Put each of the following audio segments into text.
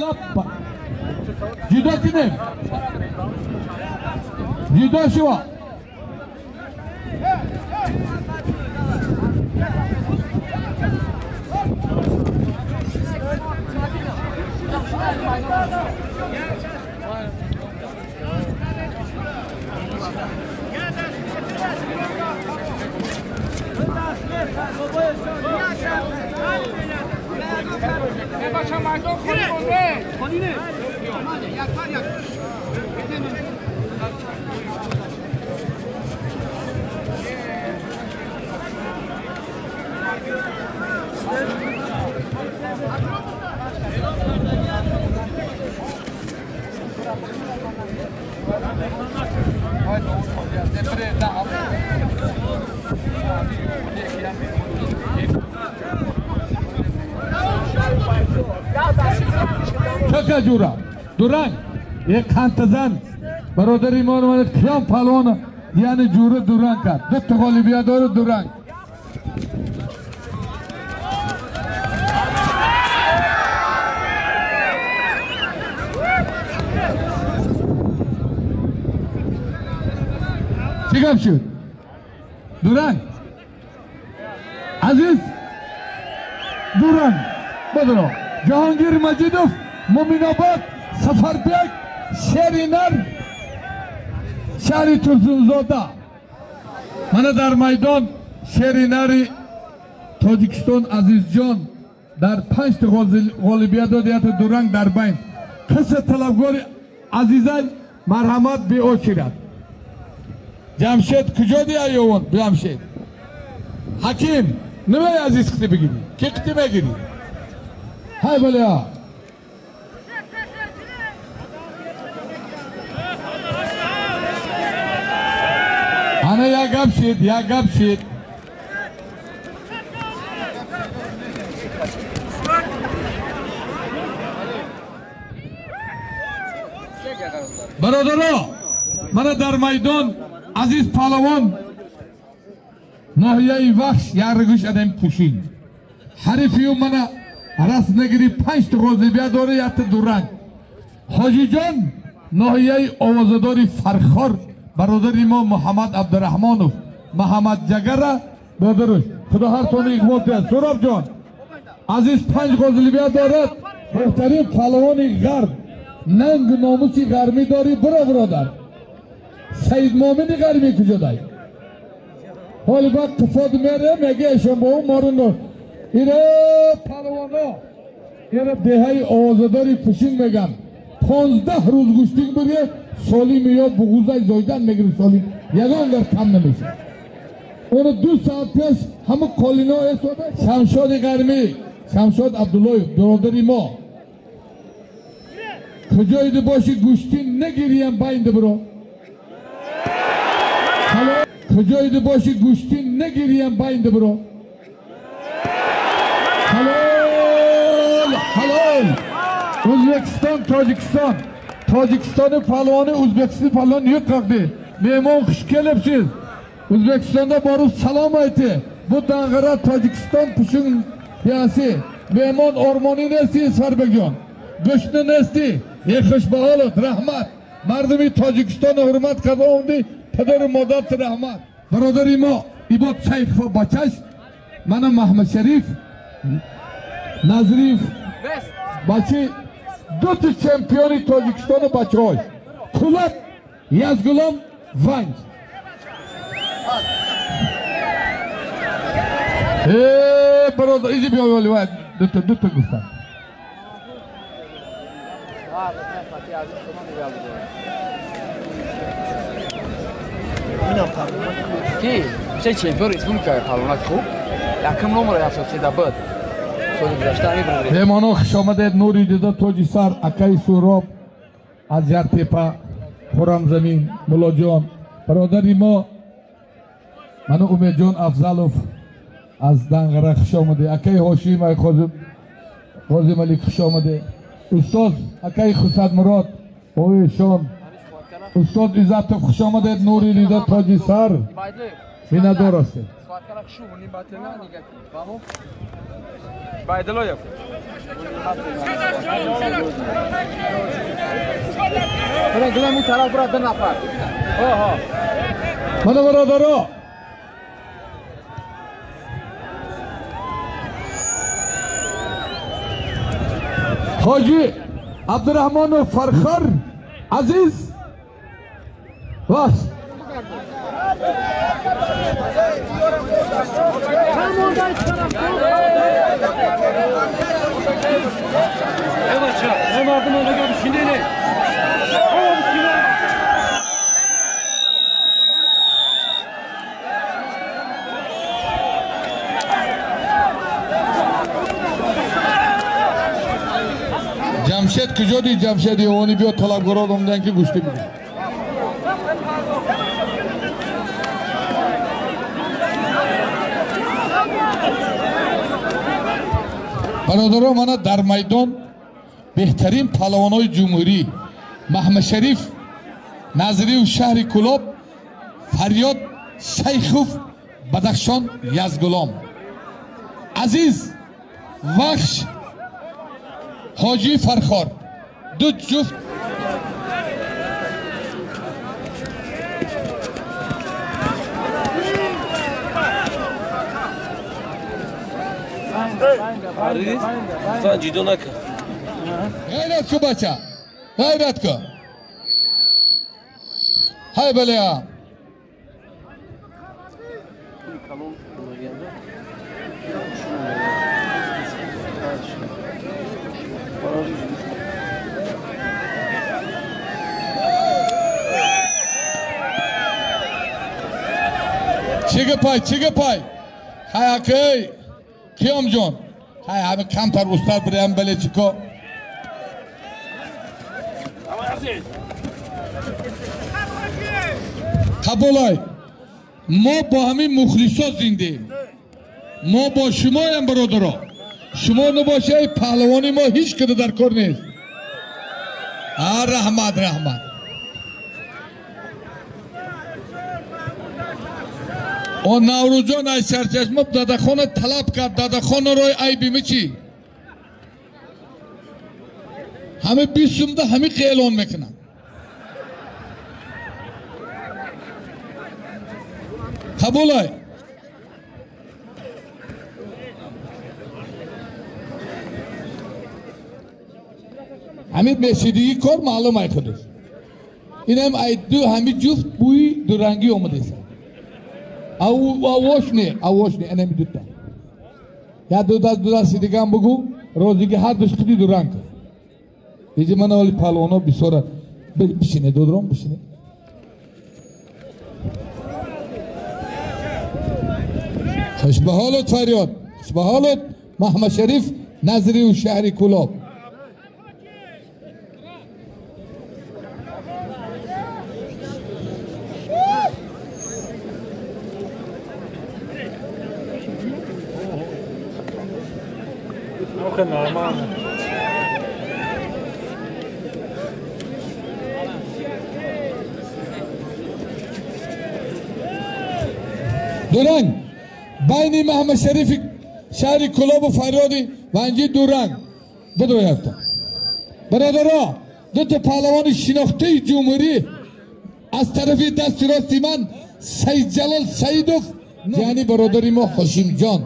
Лаппа. Ҷудо кунем. Ҷудо шуво. Чака ҷура дуранг як қантазан бародари мо қиём палвон яъне ҷура дуранг кард. Дута ғолибият дорад дуранг. Чӣ гап шуд? Дуранг Азиз дуранг бодро Ҷаҳонгир Маҷидов Муминобод Сафарбек Шеринар шаҳри Турсунзода. Мана дар майдон Шеринари Тоҷикистон Азизҷон дар 5 ғолибият дод, ята дуранг дар байн. Қисса талабгори Азизай марҳамат беочирад. Ҷамшед куҷо диаёвон? Ҷамшед Ҳаким нимаи Азиз қити бигирӣ? Ки қити мегирӣ? Ҳай балеа. Ана як гап шид, як гап шид. Бародаро, мана дар майдон Азиз палавон ноҳияи Вахш яргӯш адам пӯшин. Ҳарифию мана раст нагири 5 ғолибият дора, якта дуранг. Ҳоҷиҷон ноҳияи овозадори Фархор бародари мо Муҳаммад Абдураҳмонов Муҳаммад Ҷагара бодаруш. Худо ҳартони иқбол диҳад. Суробҷон Азиз 5 ғолибият дорад, беҳтарин палавони ғарб, нангу номуси ғармӣ дорӣ. Биро бародар. Саид Момини ғармӣ куҷо дай? Ҳоли баъд қифод мере мега эшон бо ӯ моро нор. Иро палавоно иро деҳаи овозадори пӯшин меган. 15 рӯз гӯштик бире солим ё буғузай зойдан мегири солим. Ягон гар кам намешад. Оно 2 соат пеш ҳама қолино эсода. Шамшоди ғармӣ, Шамшод Абдуллоев бародари мо. Куҷоиди боши гӯштин нагириям байнди биро. Куҷоиди боши гӯштин нагириям байнди биро. Ҳалол, ҳалол. O'zbekiston, Tojikiston. Tojikistonni palvoni O'zbekiston palvoni yiqirdi. Mehmon xush kelibsiz. O'zbekistonda borib salom aytdi. Bu Dang'ara Tojikiston pushun yasi. Mehmon o'rmoni nesti Sarbekjon. Go'shtni nesti. Ey xushbaholot, rahmat. Mardumi Tojikistonni hurmat qildi. Падару модарат rahmat. Бародари мо Ибод Шайхов бачаш мана Маҳмад Шариф Назриев бачи дута чемпиони Тоҷикистону бачаҳош Кулоб Язгулом Ванҷ. Бародар изи биё вали дута гуфтам. Ки се чемпион республика палвонак хуб якум номер 73 буд. Меҳмонон хуш омадед. Нури дида тоҷи сар акаи Суроб аз Яртепа, Хӯрамзамин, Муллоҷон бародари мо ману Умедҷон Афзалов аз Данғара хуш омадед. Акаи Ҳошим Ғозималик хуш омадед. Устоз акаи Хусадмурод оишон устод Иззатов хуш омадед. Нури дида тоҷи сар миннатдор ҳастем. Байдилоев. Мана бародаро, ҳоҷи Абдурахмонов Фархор Азиз вас. Ҷамшед куҷо дид? Ҷамшед Ёвонӣ биё, талабгорон омдан ки гӯштӣ бигир. Бародаро, мана дар майдон беҳтарин паҳлавонҳои ҷумҳурӣ Маҳмадшариф Назриев шаҳри Кӯлоб, Фарёд Шайхов Бадахшон Язгулом, Азиз Вахш ҳоҷи Фархор, ду ҷуфт. Ғайрат ку, бача, ғайрат ку. Ҳай балеа. Чӣ гапай, чӣ гапай? Ҳай акай Қиёмҷон, ҳай ҳами камтар устад бираям, бале чӣ ко? Қабулай, мо бо ҳамин мухлисо зиндаем, мо бо шумоям бародаро. Шумо набошед, паҳлавони мо ҳеҷ када дар кор нест. А раҳмат, раҳмат. О Наврӯзҷон аз сарчашма дадахона талаб кард, дадахонаро айби чӣ? Ҳами 20 сумда ҳами эълон мекунанд. Қабулай. Ҳамин мешидигӣ кор маълум ай худаш. Инам ай ду ҳами ҷуфт бӯи дурангӣ омадеса. Авош не, авош не, инами дута. Я ду даст, ду дасти дигам бугу, розиги ҳар душ қиди дуранг. Иҷи мана оли палвоно бисёра. Бишине, додром, бишине. Хуш ба ҳолат, Фарёд, хуш ба ҳолат, Маҳмадшариф Назрию шаҳри Кӯлоб. Дуранг байни Маҳмадшарифи шаҳри Кӯлобу Фарёди Ванҷӣ дуранг бидояфта. Бародаро, дута паҳлавони шинохтаи ҷумҳурӣ аз тарафи дасти рости ман Саидҷалол Саидов, яъни бародари мо Ҳошимҷон.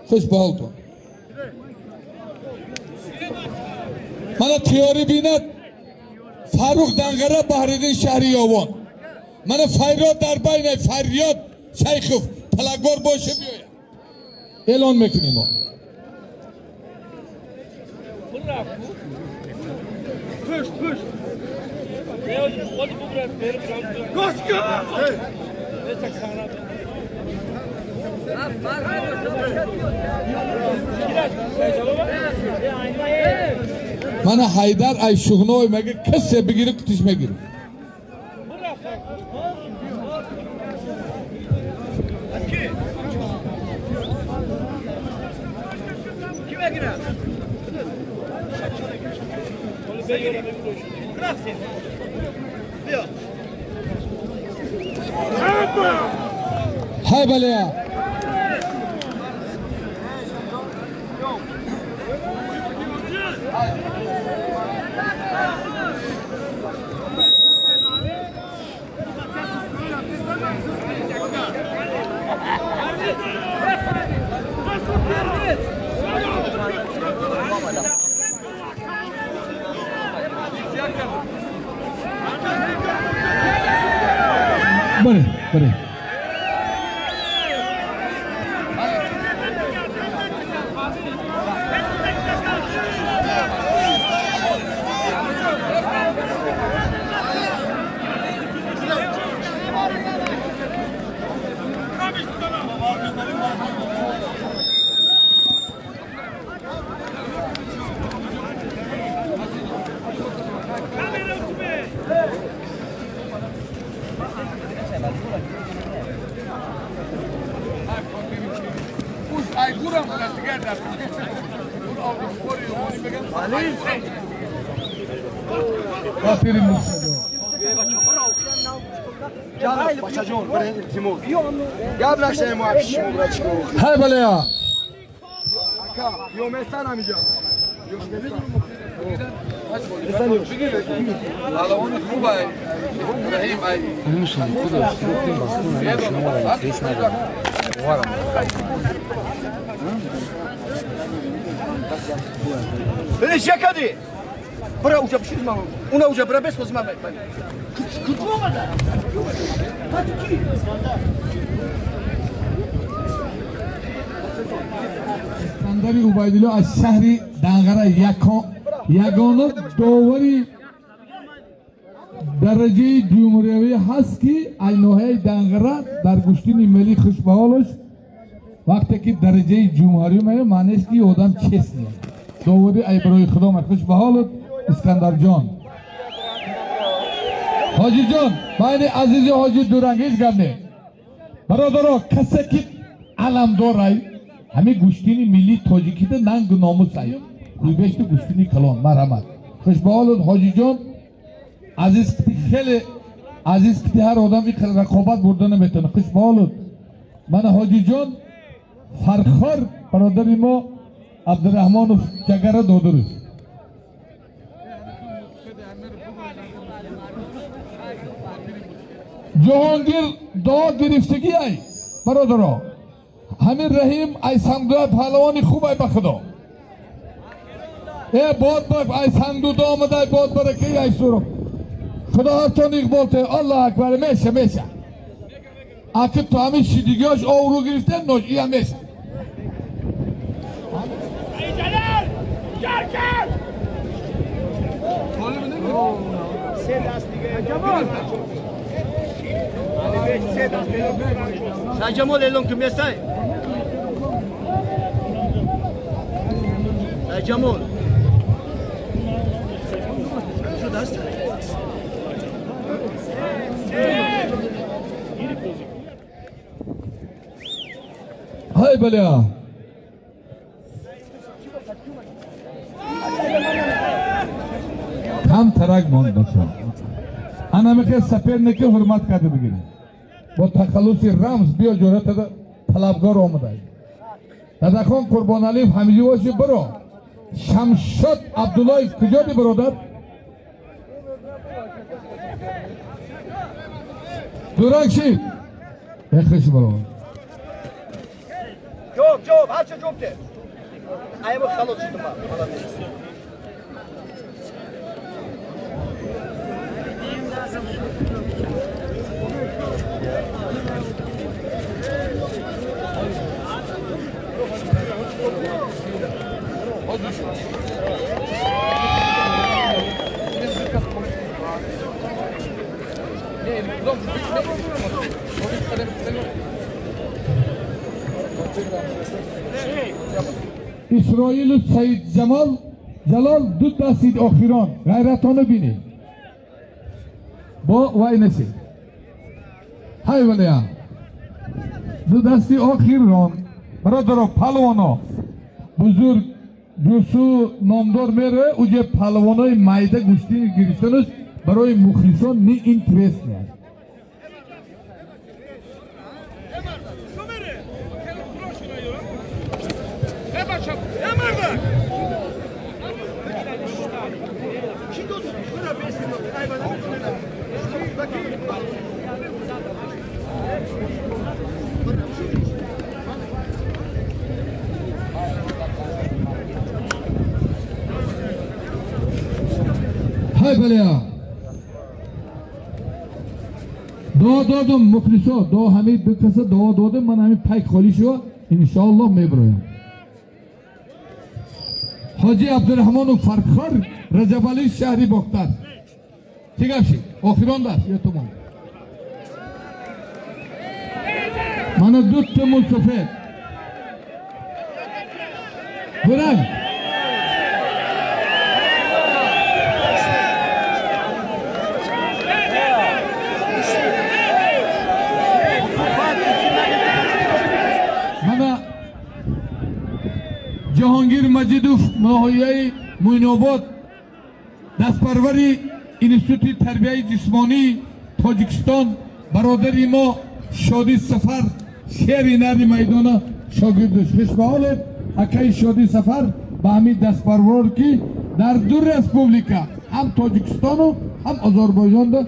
Хуш ба ҳолтон. Мана тиёрӣ бинад Фаррух Данғара Баҳриддин шаҳри Ёвон. Мана Фарёд дар байна Фарёд Шайхов талабгор боша биёяд. Эълон мекунем мо. Мана Ҳайдар ай Шуғной мега касе бигири қутиш мегири. Ҳай балеа. Баре, баре. Ҳай балея. Искандари Убайдулло аз шаҳри Данғара ягона довари дараҷаи ҷумҳуриявӣ ҳаст, ки аз ноҳияи Данғара дар гӯштини миллӣ хушбаҳолаш вақте ки дараҷаи ҷумҳурӣ меояд, маънеш ки одам честный. Довари ай барои худо хушбаҳолат Искандарҷон. Ҳоҷиҷон, байни азизи ҳоҷи Дуранг ҳеҷ гап не. Бародаро, касе ки аламдорай, ҳамин гӯштини миллии тоҷикида нангу номус ай. Куйбешти гӯштини калон, марҳамат. Хушбаҳолат ҳоҷиҷон, азиз хеле азиз ки ҳар одам ин рақобат бурда наметавонад. Хушбаҳолат. Мана ҳоҷиҷон Фархор бародари мо Абдураҳмонов ҷагара додурус. Ҷаҳонгир дуо гирифтагӣ ай бародаро. Ҳамин Раҳим ай Сангдуя паҳлавони хуб ай ба худо. Э бод ба ай Сангдуда омада ай бод баракаи ай суро. Худо ҳарчон иқбол те. Аллоҳ акбар меша меша. Аки ту ҳамин шидигиёш оврӯ гирифта нош ия меша. Sajamol elon kim yasay? Sajamol. Şu dast. Hay balya. Кам тарак монд бача. Ана мехе соперники ҳурмат карда бигирем. Бо тахаллуси рамз биё ҷуръатада талабгор омада. Дадахон Қурбоналиев ҳамиҷӣ боши биро. Шамшод Абдуллоев куҷоди бародар? Дуранг шид. Эхш бародар. Ҷоб, ҷоб, ҳарча ҷоб те. Аймо халос шудам. Исроилу Саид Ҷамол Ҷалол ду дастид охирон ғайратону бинед. Бо вай несид. Ҳай валия. Ду дасти охирон. Бародаро палвоно бузург ҷусу номдор мере уҷе палвонои майда гӯштини гирифтанаш барои мухлисон неинтересный аст. Ҳай балия. Дуо додум мухлисо, дуо ҳамин ду каса дуо додум, ман ҳамин пайк холӣ шуд, иншоаллоҳ мебироям. Ҳоҷи Абдурраҳмонов Фархор, Раҷабалӣ шаҳри Бохтар. Чӣ гап шид? Охирон даст ё тумон? Мана дута мусафед. Буранг. Мана Ҷаҳонгир Маҷидов, ноҳияи Муйнобод, дастпарвари Институти тарбияи ҷисмонии Тоҷикистон, бародари мо Шоди Сафар, шери нари майдона шогирдаш. Хушбаҳолед акаи Шоди Сафар ба ҳамин дастпарвар, ки дар ду республика, ҳам Тоҷикистону ҳам Озарбойҷонда,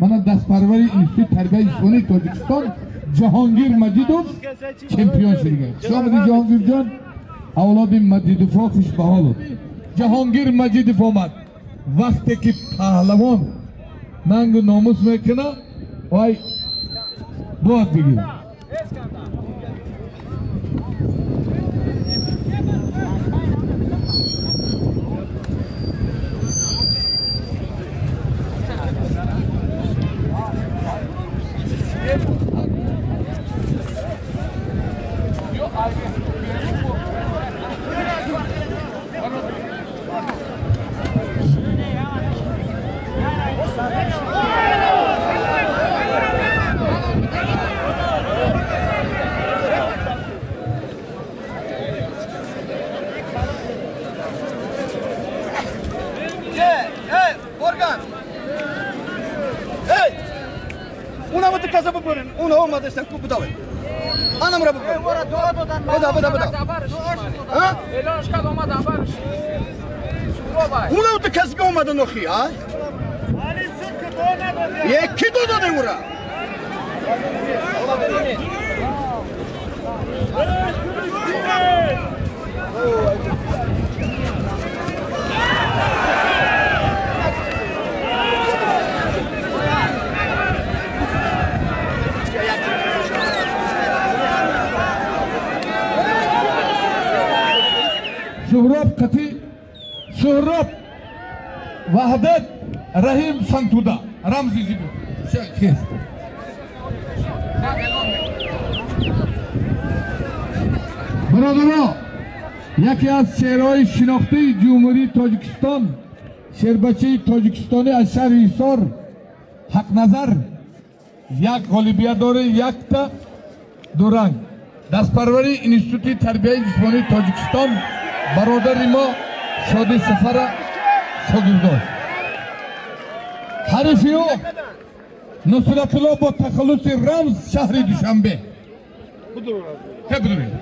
мана дастпарвари Институти тарбияи ҷисмонии Тоҷикистон Ҷаҳонгир Маҷидов чемпион шудига. Хуш омадӣ Ҷаҳонгирҷон, авлоди Маҷидовҳо хушбаҳолуд. Ҷаҳонгир Маҷидов омад. Вақте ки паҳлавон нангу номус мекунад, вай бояд бигирад. Суҳроб қати Суҳроб Ваҳдат Раҳим Сантуда рамзи зибу хез. Бародаро, яке аз шеърҳои шинохтаи Ҷумҳурии Тоҷикистон, шербачаи тоҷикистонӣ аз шаҳри Ҳисор Ҳақназар, як ғолибият дора, якта дуранг. Дастпарвари Институти тарбияи ҷисмонии Тоҷикистон бародари мо Шоди Сафара шогирдош. Ҳарифи ӯ Нусратулло бо тахаллуси рамз, шаҳри Душанбе. Хе бидуред.